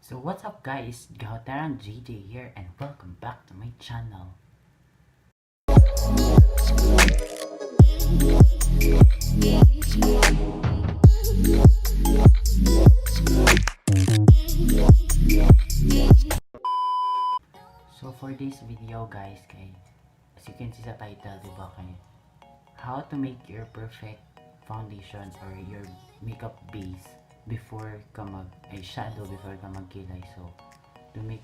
So what's up guys, Gahotaran JJ here and welcome back to my channel. So for this video guys, as you can see sa title, diba how to make your perfect foundation or your makeup base before ka shadow before ka magkilay. So to make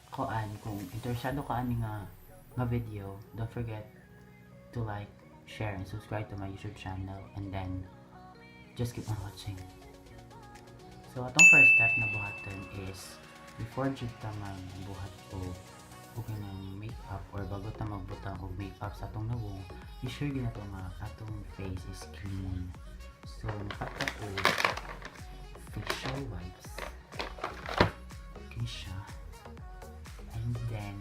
kung interesado ka ani nga video, don't forget to like, share, and subscribe to my YouTube channel, and then just keep on watching. So atong first step na buhaton is before jud ta magbuhat og makeup or bago ta magbutang og makeup sa atong nawong, i-sure gyud nato nga atong face is clean. So makata ko facial wipes kini siya, and then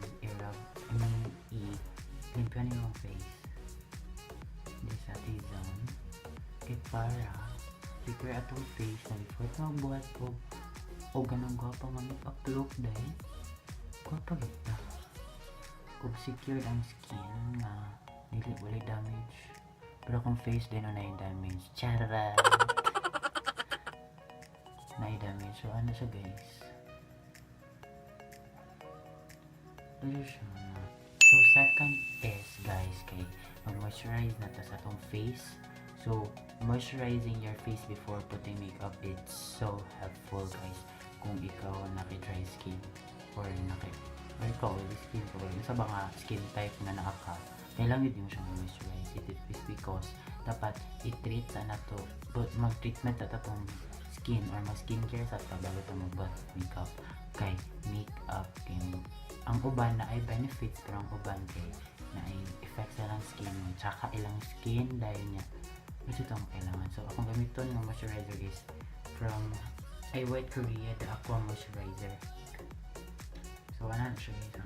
i-limpyo niyo ang face di sa T-zone kay para prepare atong face na before ta magbuhat og ganang gwapa nga makeup look dahil gwapa kita kung secure ang skin nga dili wala damage, pero kung face din na damage, charat na damage. So ano siya guys, dito siya. So second is guys kay mag-moisturize na ta sa atong face. So moisturizing your face before putting makeup, it's so helpful guys kung ikaw naki-dry skin or ikaw oily skin ko sa mga skin type na naaka, kailangan yun mo siyang moisturize. It is because dapat i-treat sa nato, mag-treatment na tatong skin or mag-skincare sa ito bago ito mag makeup. Kay makeup ang uban na ay benefits, pero ang uban kay na ay effects sa ilang skin mo, tsaka ilang skin dahil niya ito itong kailangan. So akong gamiton ng moisturizer is from White Korea, the Aqua Moisturizer. So wala na siya dito.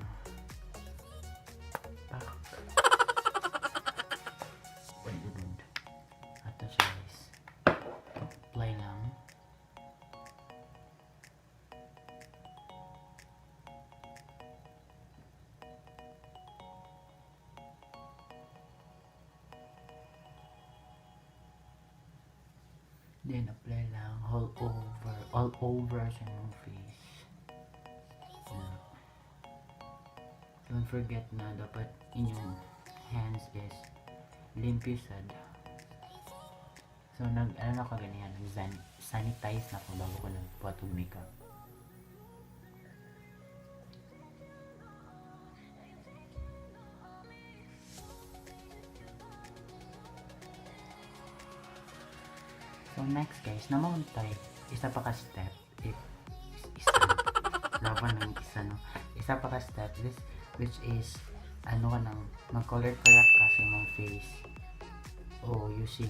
Ato siya guys. Apply lang. Then apply lang all over sa inyong face. Don't forget na dapat inyong hands is limpyo sad. So ano ka ganyan, sanitize na ko bago ko nagbuhat og makeup. So next guys, naman tayo isa pa ka step, isa pa ka step, which is mag-color correct ka sa imong face o using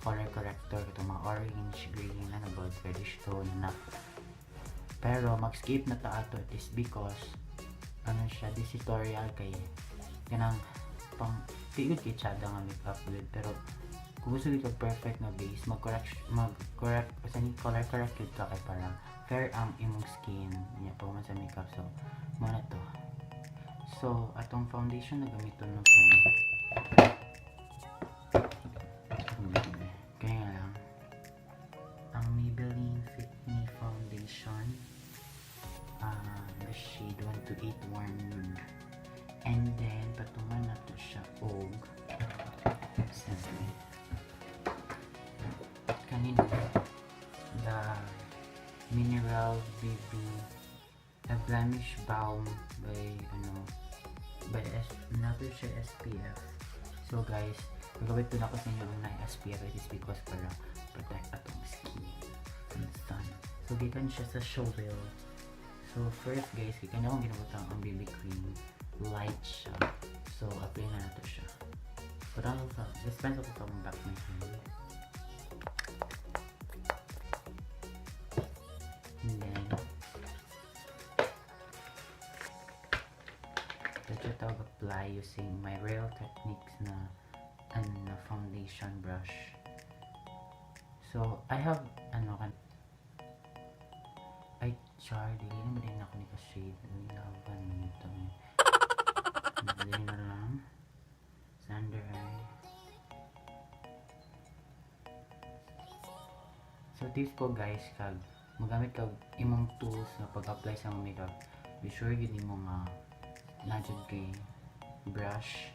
color corrector, itong mga orange, green, reddish tone na. Pero mag-skip na ta ato, it is because siya, this tutorial kay ganang pang tigod kay tsada nga makeup good, pero kung gusto dito perfect na base, mag-correct kasi color correct yun ka kay para fair ang imong skin niya pa man sa makeup. So muna to. So atong foundation na gamiton ng kaya lang ang Maybelline Fit Me Foundation, the shade 128 Warm Nude, and then patungan na to siya og kanina the Mineral BB Blemish Balm by nato siya SPF. So guys, gagawin ko na ko sa inyo na SPF, it is because para protect atong skin from the sun. So gikan siya sa shovel. So first guys, gikan akong ginabutang ang BB cream, light siya. So apply na nato siya. Parang dispense ako from back my hand. And then let's apply using my Real Techniques na foundation brush. So I have Char, dili naman din ako ni ka-shade. Ang laban nito. Dili na lang. Sa under eye. So tips po guys, kag magamit kag imong tools na pag-apply sa mga makeup. Be sure yun mo nga najud kay brush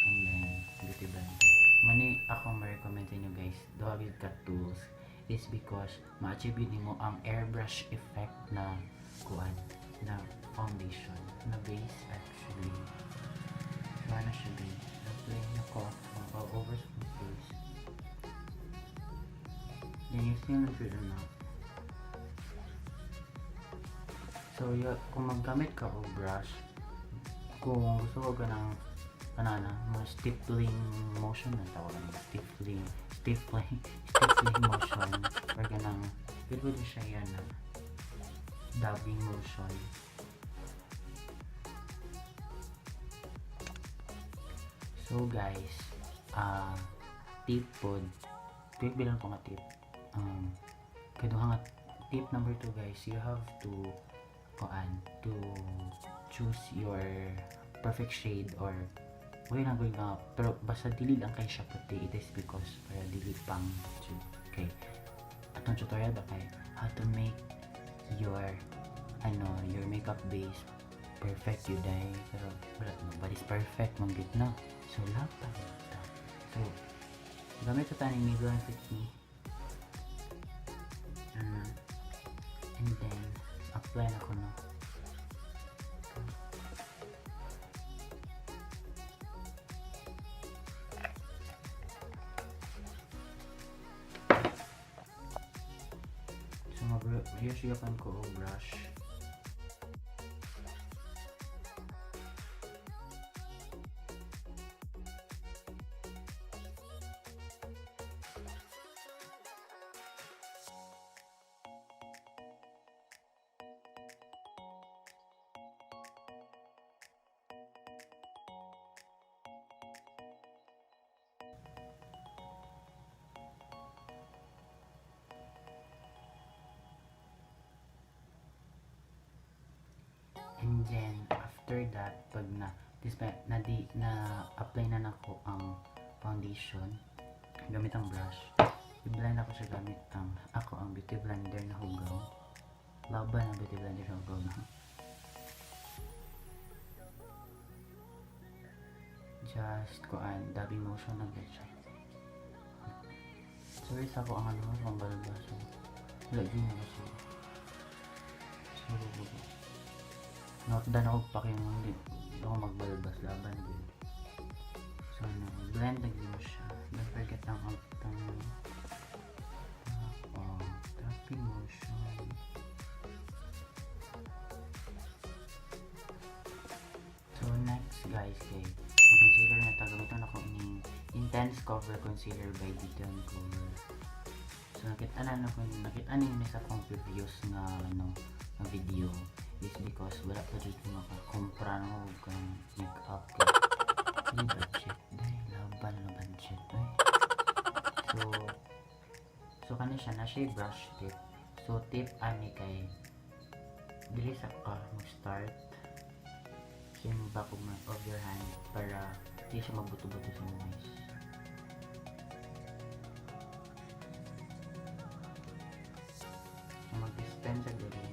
and then beauty blender. Mani ako ma-recommend sa inyo guys, duha gyud ka tools is because ma-achieve yun mo ang airbrush effect na kuan na foundation na base actually. So ano siya guys, apply na ko all over sa face. Then you still not good enough. So kung maggamit ka o brush, kung gusto ko ka ng mo stippling motion na tawagan stippling motion or ganang pwede siya yan na dabbing motion. So guys, tip pod tip bilang ko nga tip kaduha nga tip number 2 guys, you have to choose your perfect shade or okay lang gawin nga pero basta dili lang kay siya puti. It is because para dili pang okay atong tutorial ba kay how to make your your makeup base perfect yun dahil pero wala nobody's perfect mong git na so lapan ito. So gamit ito ni Migo and Fit Me and then apply na ko no. So mag-reassure ko o brush. And then after that pag na apply na nako ang foundation gamit ang brush, i-blend ako siya gamit ang beauty blender na hugaw. Laban ang beauty blender na hugaw na. Just dabbing motion na siya. So isa ko ang ang balba so lagi na siya. So not done ako pa kayo hindi ako magbalbas laban din. So blend lagi mo siya. Don't forget ang tapping motion. So next guys kay concealer na gamiton ako ini Intense Cover Concealer by Dito & Cover. So nakita ninyo sa akong previous na video is because wala pa dito makakumpra no kang makeup ka hindi budget dahil laban na budget so kani siya na siya brush tip. So tip ani kay dili sa ka mag-start sa back of your hand para di siya magbuto-buto sa noise. So mag-dispense sa dili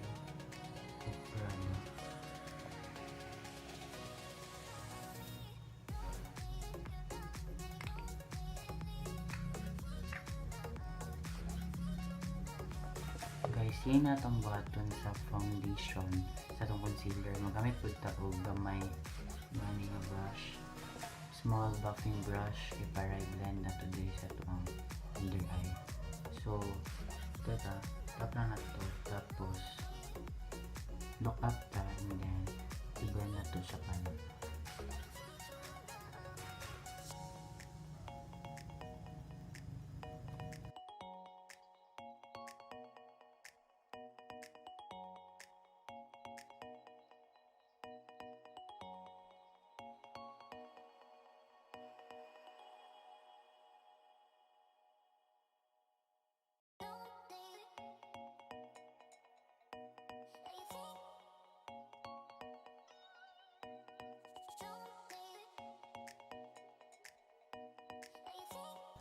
guys, yun na itong button sa foundation sa itong concealer. Magamit po ito o gamay nga brush, small buffing brush para i-blend na today sa itong under eye. So ito tap na ito tapos look up ta and then i-blend na ito sa kanan.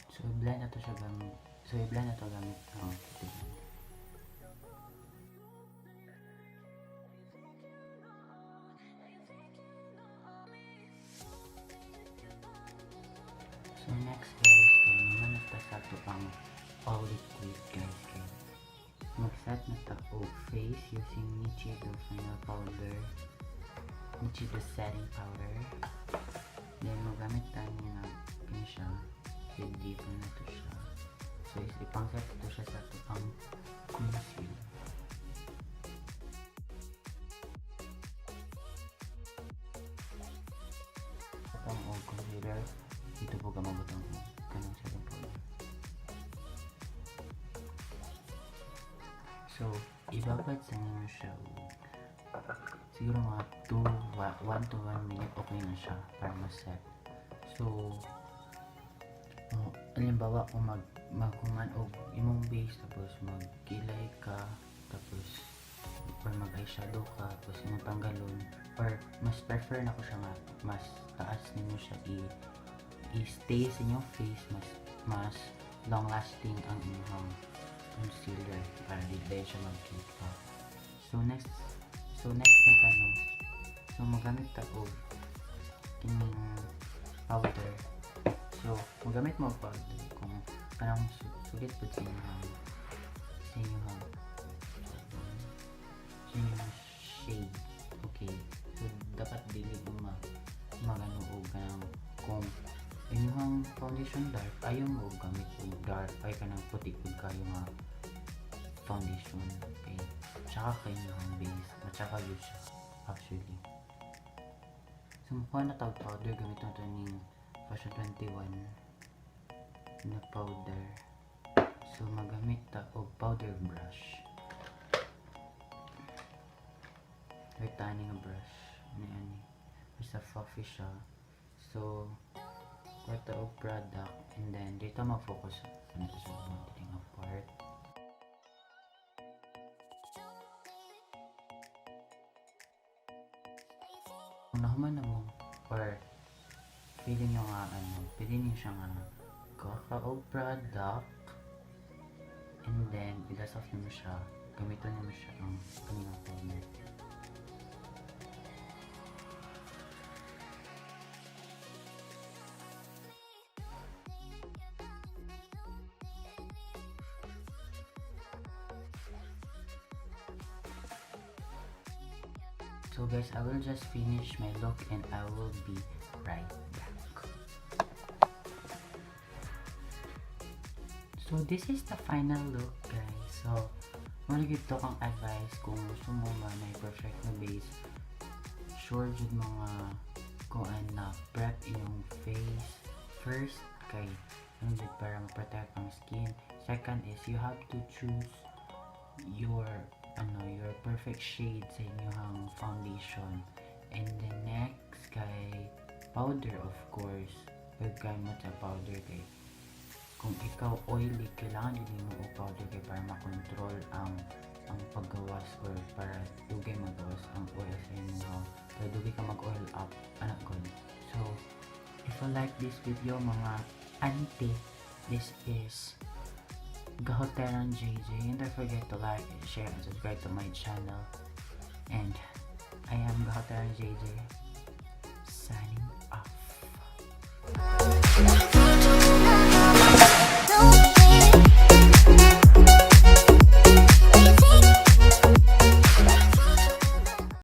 So i-blend na to siya gamit. So i-blend na to gamit ang So next guys, kaya naman nagtasa to ang all liquid guys. Kaya mag-set na ta og face using Nichido final powder, Nichido setting powder. Then magamit tayo na pin siya, dito na to siya. So ipang-set to siya sa to ang conceal. Itong og concealer, dito po ka mabutang kanang setting powder. So ibabad sa ninyo siya siguro mga 1 to 1 minute okay na siya para ma-set. So halimbawa kung magkuman og imong base tapos magkilay ka tapos or mag eyeshadow ka tapos imong tanggalon, or mas prefer na ko siya nga mas taas ninyo siya i-stay sa inyong face, mas long lasting ang inyong concealer para di siya magkita. So next na tanong, so magamit ta og kining powder. So magamit mo powder kung kanang sulit po sa inyong shade. Okay, so dapat dili mo magano og kanang kung inyong foundation dark, ayaw mo gamit og dark ay kanang puti pud kayo nga foundation. Okay, tsaka kayo ang base matsaka yun siya actually. So mukha na tawag powder, gamit nato ning Fashion 21 na powder. So magamit ta og powder brush, or tani nga brush ani basta fluffy siya. So kwarta og product and then dito mag-focus nato sa mga nga part. Kung nahuman na mo or feeling nyo nga pwede nyo siya nga kakaog product and then ilasof nyo siya, gamitin nyo siya ang kanyang powder. So guys, I will just finish my look and I will be right back. So this is the final look guys. So malagit to kang advice kung gusto mo man may perfect na base, sure jud mga kung na prep inyong face first kay para ma-protect ang skin. Second is you have to choose your perfect shade sa inyong foundation. And then next kay powder, of course pagka mo sa powder kay kung ikaw oily, kailangan din mo og powder kay para makontrol ang paggawas or para dugay magawas ang oil sa inyong para dugay ka mag-oil up anak ko. So if you like this video mga auntie, this is Gahoteran JJ, and don't forget to like, share, and subscribe to my channel. And I am Gahoteran JJ.